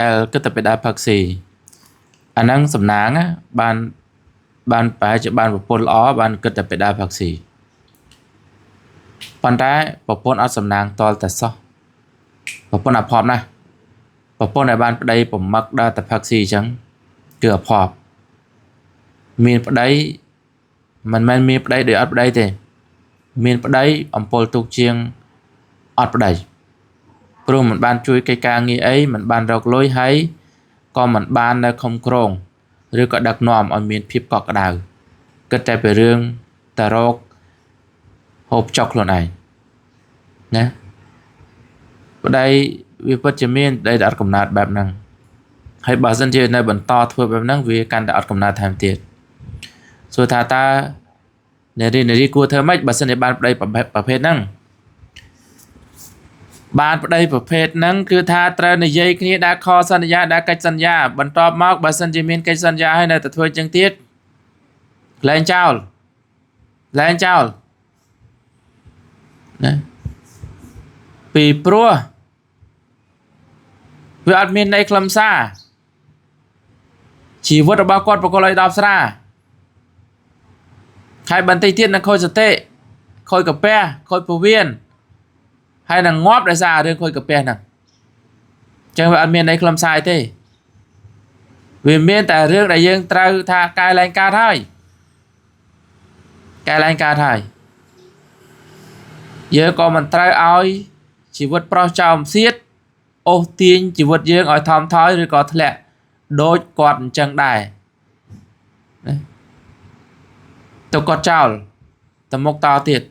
ដែលគិតតែពីដើរផឹកស៊ីអាហ្នឹងសំណាងណាបានបានប្រហែលជាបានប្រពន្ធល្អបានគិតតែពីដើរផឹកស៊ីប៉ុន្តែប្រពន្ធអត់សំណាងតលតែសោះប្រពន្ធអភ័ព្វណាស់ប្រពន្ធដែលបានប្តីប្រមឹកដើរតែផឹកស៊ីអញ្ចឹងគឺអភ័ព្វមានប្តីមិនមែនមានប្តីដោយអត់ប្តីទេមានប្តីអំពល់ទុកជាងអត់ប្តីព្រោះមិនបានជួយកិច្ចការងារអីមិនបានរកលុយហើយក៏មិនបាននៅខំក្រងឬក៏ដឹកនាំឲ្យមានភាពកក់ក្ដៅគិតតែពីរឿងតែរកហូបចុកខ្លួនឯងណាប្តីវាពិតជាមានប្តីដែលអត់កំណើតបែបហ្នឹងហើយបើសិនជានៅបន្តធ្វើបែបហ្នឹងវាកាន់តែអត់កំណើតថែមទៀតសួរថាតើនារីនារីគួរធ្វើម៉េចបើសិនជាបានប្តីប្រភេទហ្នឹងបានប្តីប្រភេទហ្នឹងគឺថាត្រូវនិយាយគ្នាដាក់ខសន្យាដាក់កិច្ចសន្យាបន្ទាប់មកបើសិនជាមានកិច្ចសន្យាហើយនៅតែធ្វើចឹងទៀតលែងចោលលែងចោលណាពីព្រោះវាអត់មានន័យខ្លឹមសារជីវិតរបស់គាត់ប្រកបឲ្យដល់ស្រាហើយបន្តិចទៀតនឹងខូចសតិខូចកាពះខូចពវៀនហើយនឹងងាប់ដោយសាររឿងខូចកាពះហ្នឹងអញ្ចឹងវាអត់មានន័យខ្លឹមសារទេវាមានតែរឿងដែលយើងត្រូវថាកែលែងកើតហើយកែលែងកើតហើយយើងក៏មិនត្រូវឲ្យជីវិតប្រុសចោលសៀតអូសទាញជីវិតយើងឲ្យថមថយឬក៏ធ្លាក់ដូចគាត់អញ្ចឹងដែរណាទៅគាត់ចោលទៅមុខតទៀត